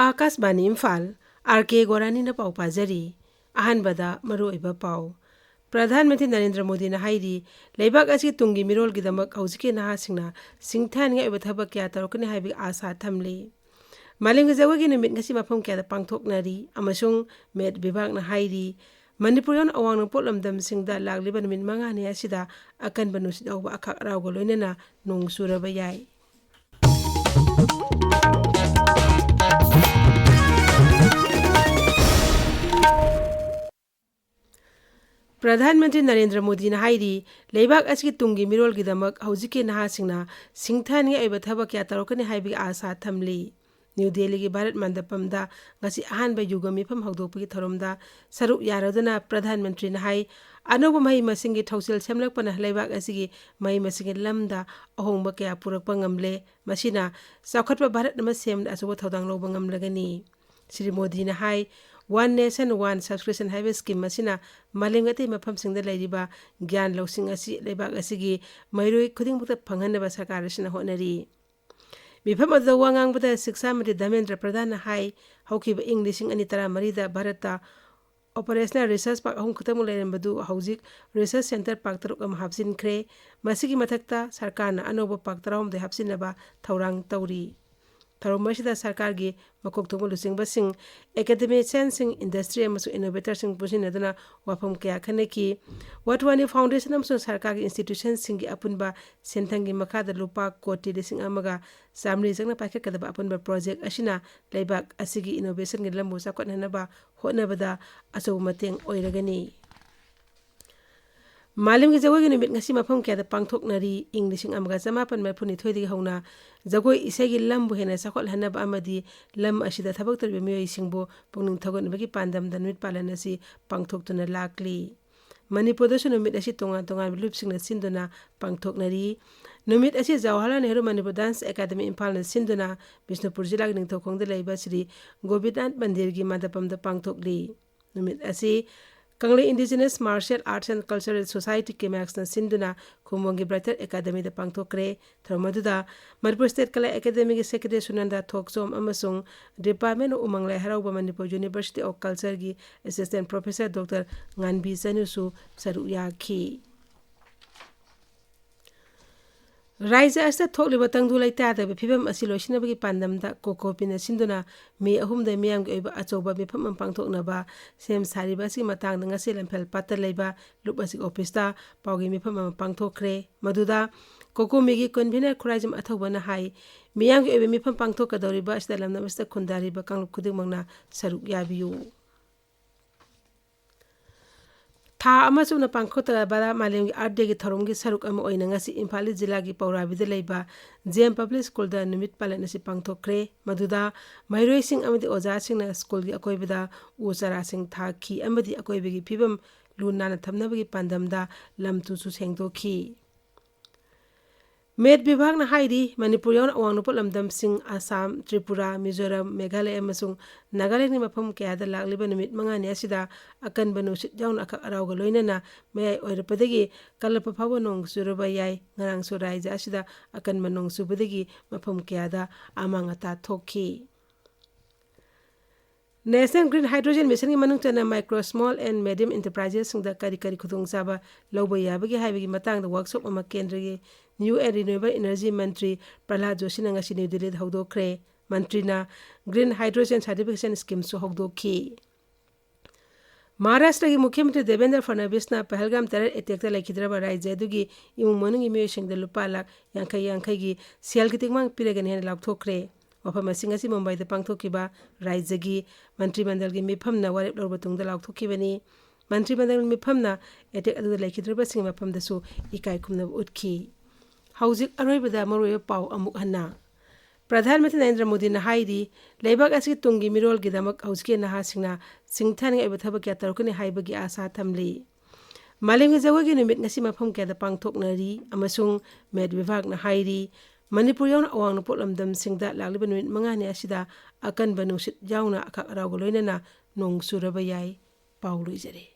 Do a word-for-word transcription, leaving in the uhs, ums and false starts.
ꯑꯥꯀꯥꯁꯕꯥꯅꯤ Imphal, R ꯀꯦ ꯒꯣꯔꯥꯅꯤꯅ ꯄꯥꯎ ꯄꯥꯖꯔꯤ꯫ ꯑꯍꯥꯟꯕꯗ ꯃꯔꯨꯑꯣꯏꯕ ꯄꯥꯎ꯫ ꯄ꯭ꯔꯙꯥꯟ ꯃꯟꯇ꯭ꯔꯤ ꯅꯔꯦꯟꯗ꯭ꯔ ꯃꯣꯗꯤꯅ ꯍꯥꯏꯔꯤ, ꯂꯩꯕꯥꯛ ꯑꯁꯤꯒꯤ ꯇꯨꯡꯒꯤ ꯃꯤꯔꯣꯜꯒꯤꯗꯃꯛ ꯍꯧꯖꯤꯛꯀꯤ ꯅꯍꯥꯁꯤꯡꯅ ꯁꯤꯡꯊꯥꯅꯤꯡꯉꯥꯏ ꯑꯣꯏꯕ ꯊꯕꯛ ꯀꯌꯥ ꯇꯧꯔꯛꯀꯅꯤ ꯍꯥꯏꯕꯒꯤ ꯑꯥꯁꯥ ꯊꯝꯂꯤ꯫ ꯃꯥꯂꯦꯝꯒꯤ ꯖꯒꯣꯏꯒꯤ ꯅꯨꯃꯤꯠ ꯉꯁꯤ ꯃꯐꯝ ꯀꯌꯥꯗ ꯄꯥꯡꯊꯣꯛꯅꯔꯤ ꯑꯃꯁꯨꯡ ꯃꯦꯠ ꯕꯤꯚꯥꯒꯅ ꯍꯥꯏꯔꯤ, ꯃꯅꯤꯄꯨꯔ ꯌꯥꯎꯅ ꯑꯋꯥꯡ ꯅꯣꯡꯄꯣꯛ ꯂꯝꯗꯝꯁꯤꯡꯗ ꯂꯥꯛꯂꯤꯕ ꯅꯨꯃꯤꯠ ꯃꯉꯥꯅꯤ ꯑꯁꯤꯗ ꯑꯀꯟꯕ ꯅꯨꯡꯁꯤꯠ ꯍꯧꯕ ꯑꯈꯥꯛ ꯑꯔꯥꯎꯒ ꯂꯣꯏꯅꯅ ꯅꯣꯡ ꯆꯨꯔꯕ ꯌꯥꯏ꯫ ꯄ꯭ꯔꯙꯥꯟ ꯃꯟꯇ꯭ꯔꯤ ꯅꯔꯦꯟꯗ꯭ꯔ ꯃꯣꯗꯤꯅ ꯍꯥꯏꯔꯤ, ꯂꯩꯕꯥꯛ ꯑꯁꯤꯒꯤ ꯇꯨꯡꯒꯤ ꯃꯤꯔꯣꯜꯒꯤꯗꯃꯛ ꯍꯧꯖꯤꯛꯀꯤ ꯅꯍꯥꯁꯤꯡꯅ ꯁꯤꯡꯊꯥꯅꯤꯡꯉꯥꯏ ꯑꯣꯏꯕ ꯊꯕꯛ ꯀꯌꯥ ꯇꯧꯔꯛꯀꯅꯤ ꯍꯥꯏꯕꯒꯤ ꯑꯥꯁꯥ ꯊꯝꯂꯤ꯫ ꯅ꯭ꯌꯨ ꯗꯦꯜꯂꯤꯒꯤ ꯚꯥꯔꯠ ꯃꯟꯗꯄꯝꯗ ꯉꯁꯤ ꯑꯍꯥꯟꯕ ꯌꯨꯒ ꯃꯤꯐꯝ ꯍꯧꯗꯣꯛꯄꯒꯤ ꯊꯧꯔꯝꯗ ꯁꯔꯨꯛ ꯌꯥꯔꯗꯨꯅ ꯄ꯭ꯔꯙꯥꯟ ꯃꯟꯇ꯭ꯔꯤꯅ ꯍꯥꯏ, ꯑꯅꯧꯕ ꯃꯍꯩ ꯃꯁꯤꯡꯒꯤ ꯊꯧꯁꯤꯜ ꯁꯦꯝꯂꯛꯄꯅ ꯂꯩꯕꯥꯛ ꯑꯁꯤꯒꯤ ꯃꯍꯩ ꯃꯁꯤꯡꯒꯤ ꯂꯝꯗ ꯑꯍꯣꯡꯕ ꯀꯌꯥ ꯄꯨꯔꯛꯄ ꯉꯝꯂꯦ꯫ ꯃꯁꯤꯅ ꯆꯥꯎꯈꯠꯄ ꯚꯥꯔꯠ ꯑꯃ ꯁꯦꯝꯕꯗ ꯑꯆꯧꯕ ꯊꯧꯗꯥꯡ ꯂꯧꯕ ꯉꯝꯂꯒꯅꯤ꯫ ꯁ꯭ꯔꯤ ꯃꯣꯗꯤꯅ ꯍꯥꯏ, One Nation One Subscription ꯍꯥꯏꯕ ꯁ꯭ꯀꯤꯝ ꯑꯁꯤꯅ ꯃꯥꯂꯦꯝꯒꯤ ꯑꯇꯩ ꯃꯐꯝꯁꯤꯡꯗ ꯂꯩꯔꯤꯕ ꯒ꯭ꯌꯥꯟ ꯂꯧꯁꯤꯡ ꯑꯁꯤ ꯂꯩꯕꯥꯛ ꯑꯁꯤꯒꯤ ꯃꯍꯩꯔꯣꯏ ꯈꯨꯗꯤꯡꯃꯛꯇ ꯐꯪꯍꯟꯅꯕ ꯁꯔꯀꯥꯔ ꯑꯁꯤꯅ ꯍꯣꯠꯅꯔꯤ꯫ ꯃꯤꯐꯝ ꯑꯗꯨꯗ ꯋꯥ ꯉꯥꯡꯕꯗ ꯁꯤꯛꯁꯥ ꯃꯟꯇ꯭ꯔꯤ ꯙꯔꯃꯦꯟꯗ꯭ꯔ ꯄ꯭ꯔꯙꯥꯟꯅ ꯍꯥꯏ, ꯍꯧꯈꯤꯕ ꯏꯪ ꯂꯤꯁꯤꯡ ꯑꯅꯤ ꯇꯔꯥꯃꯔꯤꯗ ꯚꯥꯔꯠꯇ Operational Research Park ꯑꯍꯨꯝ ꯈꯛꯇꯃꯛ ꯂꯩꯔꯝꯕꯗꯨ ꯍꯧꯖꯤꯛ Research Centre Park ꯇꯔꯨꯛ ꯑꯃ ꯍꯥꯞꯆꯤꯟꯈ꯭ꯔꯦ꯫ ꯃꯁꯤꯒꯤ ꯃꯊꯛꯇ ꯁꯔꯀꯥꯔꯅ ꯑꯅꯧꯕ park ꯇꯔꯥꯍꯨꯝꯗꯣꯏ ꯍꯥꯞꯆꯤꯟꯅꯕ ꯊꯧꯔꯥꯡ ꯇꯧꯔꯤ꯫ ꯊꯧꯔꯝ ꯑꯁꯤꯗ ꯁꯔꯀꯥꯔꯒꯤ ꯃꯀꯣꯛ ꯊꯣꯡꯕ ꯂꯨꯆꯤꯡꯕꯁꯤꯡ, academicianꯁꯤꯡ, industry ꯑꯃꯁꯨꯡ innovatorꯁꯤꯡ ꯄꯨꯟꯁꯤꯟꯅꯗꯨꯅ ꯋꯥꯐꯝ ꯀꯌꯥ ꯈꯟꯅꯈꯤ꯫ ꯋꯥꯙꯋꯥꯅꯤ Foundation ꯑꯃꯁꯨꯡ ꯁꯔꯀꯥꯔꯒꯤ institutionꯁꯤꯡꯒꯤ ꯑꯄꯨꯟꯕ ꯁꯦꯟꯊꯪꯒꯤ ꯃꯈꯥꯗ ꯂꯨꯄꯥ ꯀꯣꯇꯤ ꯂꯤꯁꯤꯡ ꯑꯃꯒ ꯆꯥꯃꯔꯤ ꯆꯪꯅ ꯄꯥꯏꯈꯠꯀꯗꯕ ꯑꯄꯨꯟꯕ project ꯑꯁꯤꯅ ꯂꯩꯕꯥꯛ ꯑꯁꯤꯒꯤ innovationꯒꯤ ꯂꯝꯕꯨ ꯆꯥꯎꯈꯠꯍꯟꯅꯕ ꯍꯣꯠꯅꯕꯗ ꯑꯆꯧꯕ ꯃꯇꯦꯡ ꯑꯣꯏꯔꯒꯅꯤ꯫ ꯃꯥꯂꯦꯝꯒꯤ ꯖꯒꯣꯏꯒꯤ ꯅꯨꯃꯤꯠ ꯉꯁꯤ ꯃꯐꯝ ꯀꯌꯥꯗ ꯄꯥꯡꯊꯣꯛꯅꯔꯤ? ꯏꯪ ꯂꯤꯁꯤꯡ ꯑꯃꯒ ꯆꯃꯥꯄꯟ ꯃꯔꯤꯐꯨꯅꯤꯊꯣꯏꯗꯒꯤ ꯍꯧꯅ ꯖꯒꯣꯏ ꯏꯁꯩꯒꯤ ꯂꯝꯕꯨ ꯍꯦꯟꯅ ꯆꯥꯎꯈꯠꯍꯟꯅꯕ ꯑꯃꯗꯤ ꯂꯝ ꯑꯁꯤꯗ ꯊꯕꯛ ꯇꯧꯔꯤꯕ ꯃꯤꯑꯣꯏꯁꯤꯡꯕꯨ ꯄꯨꯛꯅꯤꯡ ꯊꯧꯒꯠꯅꯕꯒꯤ ꯄꯥꯟꯗꯝꯗ ꯅꯨꯃꯤꯠ ꯄꯥꯂꯟ ꯑꯁꯤ ꯄꯥꯡꯊꯣꯛꯇꯨꯅ ꯂꯥꯛꯂꯤ꯫ ꯃꯅꯤꯄꯨꯔꯗꯁꯨ ꯅꯨꯃꯤꯠ ꯑꯁꯤ ꯇꯣꯉꯥꯟ ꯇꯣꯉꯥꯟꯕ ꯂꯨꯞꯁꯤꯡꯅ ꯁꯤꯟꯗꯨꯅ ꯄꯥꯡꯊꯣꯛꯅꯔꯤ꯫ ꯅꯨꯃꯤꯠ ꯑꯁꯤ ꯖꯋꯥꯍꯔꯂꯥꯜ ꯅꯦꯍꯔꯨ ꯃꯅꯤꯄꯨꯔ Dance Academy ꯏꯝꯐꯥꯜꯅ ꯁꯤꯟꯗꯨꯅ ꯕꯤꯁꯅꯨꯄꯨꯔ ꯖꯤꯂꯥꯒꯤ ꯅꯤꯡꯊꯧꯈꯣꯡꯗ ꯂꯩꯕ ꯁ꯭ꯔꯤ ꯒꯣꯄꯤꯅꯥꯊ ꯃꯟꯗꯤꯔꯒꯤ ꯃꯟꯗꯄꯝꯗ ꯄꯥꯡꯊꯣꯛꯂꯤ꯫ ꯅꯨꯃꯤꯠ ꯑꯁꯤ ꯀꯪꯂꯩ Indigenous Martial Arts and Cultural Society, ꯀꯦꯃꯦꯛꯁꯅ ꯁꯤꯟꯗꯨꯅ ꯈꯨꯝꯕꯣꯡꯒꯤ ꯕ꯭ꯔꯥꯏꯇꯔ ꯑꯦꯀꯥꯗꯃꯤꯗ ꯄꯥꯡꯊꯣꯛꯈ꯭ꯔꯦ꯫ ꯊꯧꯔꯝ ꯑꯗꯨꯗ ꯃꯅꯤꯄꯨꯔ ꯁ꯭ꯇꯦꯠ ꯀꯂꯥ ꯑꯦꯀꯥꯗꯃꯤꯒꯤ ꯁꯦꯀ꯭ꯔꯦꯇꯔꯤ ꯁꯨꯅꯟꯗ ꯊꯣꯛꯆꯣꯝ ꯑꯃꯁꯨꯡ Department of ꯎꯃꯪ ꯂꯥꯏ ꯍꯔꯥꯎꯕ, Manipur University of Cultureꯒꯤ ꯑꯦꯁꯤꯁꯇꯦꯟ ꯄ꯭ꯔꯣꯐꯦꯁꯔ ꯗꯣꯛꯇꯔ ꯉꯥꯟꯕꯤ ꯆꯅꯨꯁꯨ ꯁꯔꯨꯛ ꯌꯥꯈꯤ꯫ ꯔꯥꯏꯖ꯭ꯌ ꯑꯁꯤꯗ ꯊꯣꯛꯂꯤꯕ ꯇꯪꯗꯨ ꯂꯩꯇꯥꯗꯕ ꯐꯤꯕꯝ ꯑꯁꯤ ꯂꯣꯏꯁꯤꯟꯅꯕꯒꯤ ꯄꯥꯟꯗꯝꯗ ꯀꯣꯀꯣꯄꯤꯅ ꯁꯤꯟꯗꯨꯅ ꯃꯦ ꯑꯍꯨꯝꯗ ꯃꯤꯌꯥꯝꯒꯤ ꯑꯣꯏꯕ ꯑꯆꯧꯕ ꯃꯤꯐꯝ ꯑꯃ ꯄꯥꯡꯊꯣꯛꯅꯕ ꯁꯦꯝ ꯁꯥꯔꯤꯕ ꯑꯁꯤꯒꯤ ꯃꯇꯥꯡꯗ ꯉꯁꯤ ꯂꯝꯐꯦꯜ ꯄꯥꯠꯇ ꯂꯩꯕ ꯂꯨꯞ ꯑꯁꯤꯒꯤ ꯑꯣꯐꯤꯁꯇ ꯄꯥꯎꯒꯤ ꯃꯤꯐꯝ ꯑꯃ ꯄꯥꯡꯊꯣꯛꯈ꯭ꯔꯦ꯫ ꯃꯗꯨꯗ ꯀꯣꯀꯣꯃꯤꯒꯤ ꯀꯟꯚꯤꯅꯔ ꯈꯨꯔꯥꯏꯖꯝ ꯑꯊꯧꯕꯅ ꯍꯥꯏ, ꯃꯤꯌꯥꯝꯒꯤ ꯑꯣꯏꯕ ꯃꯤꯐꯝ ꯄꯥꯡꯊꯣꯛꯀꯗꯧꯔꯤꯕ ꯑꯁꯤꯗ ꯂꯝꯗꯝ ꯑꯁꯤꯗ ꯈꯨꯟꯗꯥꯔꯤꯕ ꯀꯥꯡꯂꯨꯞ ꯈꯨꯗꯤꯡꯃꯛꯅ ꯁꯔꯨꯛ ꯌꯥꯕꯤꯌꯨ꯫ ꯊꯥ ꯑꯃ ꯆꯨꯞꯅ ꯄꯥꯡꯊꯣꯛꯇꯕ ꯃꯥꯂꯦꯝꯒꯤ ꯑꯥꯔꯊ ꯗꯦꯒꯤ ꯊꯧꯔꯝꯒꯤ ꯁꯔꯨꯛ ꯑꯃ ꯑꯣꯏꯅ ꯉꯁꯤ ꯏꯝꯐꯥꯜ ꯏꯁ ꯖꯤꯂꯥꯒꯤ ꯄꯧꯔꯥꯕꯤꯗ ꯂꯩꯕ ꯖꯦ ꯑꯦꯝ ꯄꯕ꯭ꯂꯤꯛ ꯁ꯭ꯀꯨꯜꯗ ꯅꯨꯃꯤꯠ ꯄꯥꯂꯟ ꯑꯁꯤ ꯄꯥꯡꯊꯣꯛꯈ꯭ꯔꯦ꯫ ꯃꯗꯨꯗ ꯃꯍꯩꯔꯣꯏꯁꯤꯡ ꯑꯃꯗꯤ ꯑꯣꯖꯥꯁꯤꯡꯅ ꯁ꯭ꯀꯨꯜꯒꯤ ꯑꯀꯣꯏꯕꯗ ꯎ ꯆꯥꯔꯥꯁꯤꯡ ꯊꯥꯈꯤ ꯑꯃꯗꯤ ꯑꯀꯣꯏꯕꯒꯤ ꯐꯤꯕꯝ ꯂꯨ ꯅꯥꯟꯅ ꯊꯝꯅꯕꯒꯤ ꯄꯥꯟꯗꯝꯗ ꯂꯝ ꯇꯨꯁꯨ ꯁꯦꯡꯗꯣꯛꯈꯤ꯫ ꯃꯦꯠ ꯕꯤꯚꯥꯒꯅ ꯍꯥꯏꯔꯤ, ꯃꯅꯤꯄꯨꯔ ꯌꯥꯎꯅ ꯑꯋꯥꯡ ꯅꯣꯡꯄꯣꯛ ꯂꯝꯗꯝꯁꯤꯡ ꯑꯁꯥꯝ, ꯇ꯭ꯔꯤꯄꯨꯔꯥ, ꯃꯤꯖꯣꯔꯥꯝ, ꯃꯦꯘꯥꯂꯌ ꯑꯃꯁꯨꯡ ꯅꯥꯒꯥꯂꯦꯟꯒꯤ ꯃꯐꯝ ꯀꯌꯥꯗ ꯂꯥꯛꯂꯤꯕ ꯅꯨꯃꯤꯠ ꯃꯉꯥꯅꯤ ꯑꯁꯤꯗ ꯑꯀꯟꯕ ꯅꯨꯡꯁꯤꯠ ꯌꯥꯎꯅ ꯑꯈꯛ ꯑꯔꯥꯎꯒ ꯂꯣꯏꯅꯅ ꯃꯌꯥꯏ ꯑꯣꯏꯔꯛꯄꯗꯒꯤ ꯀꯜꯂꯛꯄ ꯐꯥꯎꯕ ꯅꯣꯡ ꯆꯨꯔꯕ ꯌꯥꯏ꯫ ꯉꯔꯥꯡꯁꯨ ꯔꯥꯖ꯭ꯌ ꯑꯁꯤꯗ ꯑꯀꯟꯕ ꯅꯣꯡ ꯆꯨꯕꯗꯒꯤ ꯃꯐꯝ ꯀꯌꯥꯗ ꯑꯃꯥꯡ ꯑꯇꯥ ꯊꯣꯛꯈꯤ꯫ National Green Hydrogen Missionꯒꯤ ꯃꯅꯨꯡ ꯆꯟꯅ micro, small and medium enterprises ꯁꯤꯡꯗ ꯀꯔꯤ ꯀꯔꯤ ꯈꯨꯗꯣꯡꯆꯥꯕ ꯂꯧꯕ ꯌꯥꯕꯒꯦ ꯍꯥꯏꯕꯒꯤ ꯃꯇꯥꯡꯗ workshop ꯑꯃ ꯀꯦꯟꯗ꯭ꯔꯒꯤ New and Renewable Energy ꯃꯟꯇ꯭ꯔꯤ ꯄ꯭ꯔꯍꯂꯥꯗ ꯖꯣꯁꯤꯅ ꯉꯁꯤ ꯅ꯭ꯌꯨ ꯗꯤꯜꯂꯤꯗ ꯍꯧꯗꯣꯛꯈ꯭ꯔꯦ꯫ ꯃꯟꯇ꯭ꯔꯤꯅ Green Hydrogen Certification Schemeꯁꯨ ꯍꯧꯗꯣꯛꯈꯤ꯫ ꯃꯍꯥꯔꯥꯁꯇ꯭ꯔꯒꯤ ꯃꯨꯈ꯭ꯌ ꯃꯟꯇ꯭ꯔꯤ ꯗꯦꯕꯦꯟꯗ꯭ꯔ ꯐꯗꯅꯕꯤꯁꯅ ꯄꯍꯜꯒꯥꯝ terror attackꯇ ꯂꯩꯈꯤꯗ꯭ꯔꯕ ꯔꯥꯖ꯭ꯌ ꯑꯗꯨꯒꯤ ꯏꯃꯨꯡ ꯃꯅꯨꯡꯒꯤ ꯃꯤꯑꯣꯏꯁꯤꯡꯗ ꯂꯨꯄꯥ ꯂꯥꯈ ꯌꯥꯡꯈꯩ ꯌꯥꯡꯈꯩꯒꯤ ꯁꯦꯜꯒꯤ ꯇꯦꯡꯕꯥꯡ ꯄꯤꯔꯒꯅꯤ ꯍꯥꯏꯅ ꯂꯥꯎꯊꯣꯛꯈ꯭ꯔꯦ꯫ ꯋꯥꯐꯝ ꯑꯁꯤ ꯉꯁꯤ ꯃꯨꯝꯕꯥꯏꯗ ꯄꯥꯡꯊꯣꯛꯈꯤꯕ ꯔꯥꯖ꯭ꯌꯒꯤ ꯃꯟꯇ꯭ꯔꯤ ꯃꯟꯗꯜꯒꯤ ꯃꯤꯐꯝꯅ ꯋꯥꯔꯦꯞ ꯂꯧꯔꯕ ꯇꯨꯡꯗ ꯂꯥꯎꯊꯣꯛꯈꯤꯕꯅꯤ꯫ ꯃꯟꯇ꯭ꯔꯤ ꯃꯟꯗꯜꯒꯤ ꯃꯤꯐꯝꯅ attack ꯑꯗꯨꯗ ꯂꯩꯈꯤꯗ꯭ꯔꯕꯁꯤꯡꯒꯤ ꯃꯐꯝꯗꯁꯨ ꯏꯀꯥꯏ ꯈꯨꯝꯅꯕ ꯎꯠꯈꯤ꯫ ꯍꯧꯖꯤꯛ ꯑꯔꯣꯏꯕꯗ ꯃꯔꯨꯑꯣꯏꯕ ꯄꯥꯎ ꯑꯃꯨꯛ ꯍꯟꯅ꯫ ꯄ꯭ꯔꯙꯥꯟ ꯃꯟꯇ꯭ꯔꯤ ꯅꯔꯦꯟꯗ꯭ꯔ ꯃꯣꯗꯤꯅ ꯍꯥꯏꯔꯤ, ꯂꯩꯕꯥꯛ ꯑꯁꯤꯒꯤ ꯇꯨꯡꯒꯤ ꯃꯤꯔꯣꯜꯒꯤꯗꯃꯛ ꯍꯧꯖꯤꯛꯀꯤ ꯅꯍꯥꯁꯤꯡꯅ ꯁꯤꯡꯊꯥꯅꯤꯡꯉꯥꯏ ꯑꯣꯏꯕ ꯊꯕꯛ ꯀꯌꯥ ꯇꯧꯔꯛꯀꯅꯤ ꯍꯥꯏꯕꯒꯤ ꯑꯥꯁꯥ ꯊꯝꯂꯤ꯫ ꯃꯥꯂꯦꯝꯒꯤ ꯖꯒꯣꯏꯒꯤ ꯅꯨꯃꯤꯠ ꯉꯁꯤ ꯃꯐꯝ ꯀꯌꯥꯗ ꯄꯥꯡꯊꯣꯛꯅꯔꯤ ꯑꯃꯁꯨꯡ ꯃꯦꯠ ꯕꯤꯚꯥꯒꯅ ꯍꯥꯏꯔꯤ, ꯃꯅꯤꯄꯨꯔ ꯌꯥꯎꯅ ꯑꯋꯥꯡ ꯅꯣꯡꯄꯣꯛ ꯂꯝꯗꯝꯁꯤꯡꯗ ꯂꯥꯛꯂꯤꯕ ꯅꯨꯃꯤꯠ ꯃꯉꯥꯅꯤ ꯑꯁꯤꯗ ꯑꯀꯟꯕ ꯅꯨꯡꯁꯤꯠ ꯌꯥꯎꯅ ꯑꯈꯛ ꯑꯔꯥꯎꯒ ꯂꯣꯏꯅꯅ ꯅꯣꯡ ꯆꯨꯔꯕ ꯌꯥꯏ꯫ ꯄꯥꯎ ꯂꯣꯏꯖꯔꯦ꯫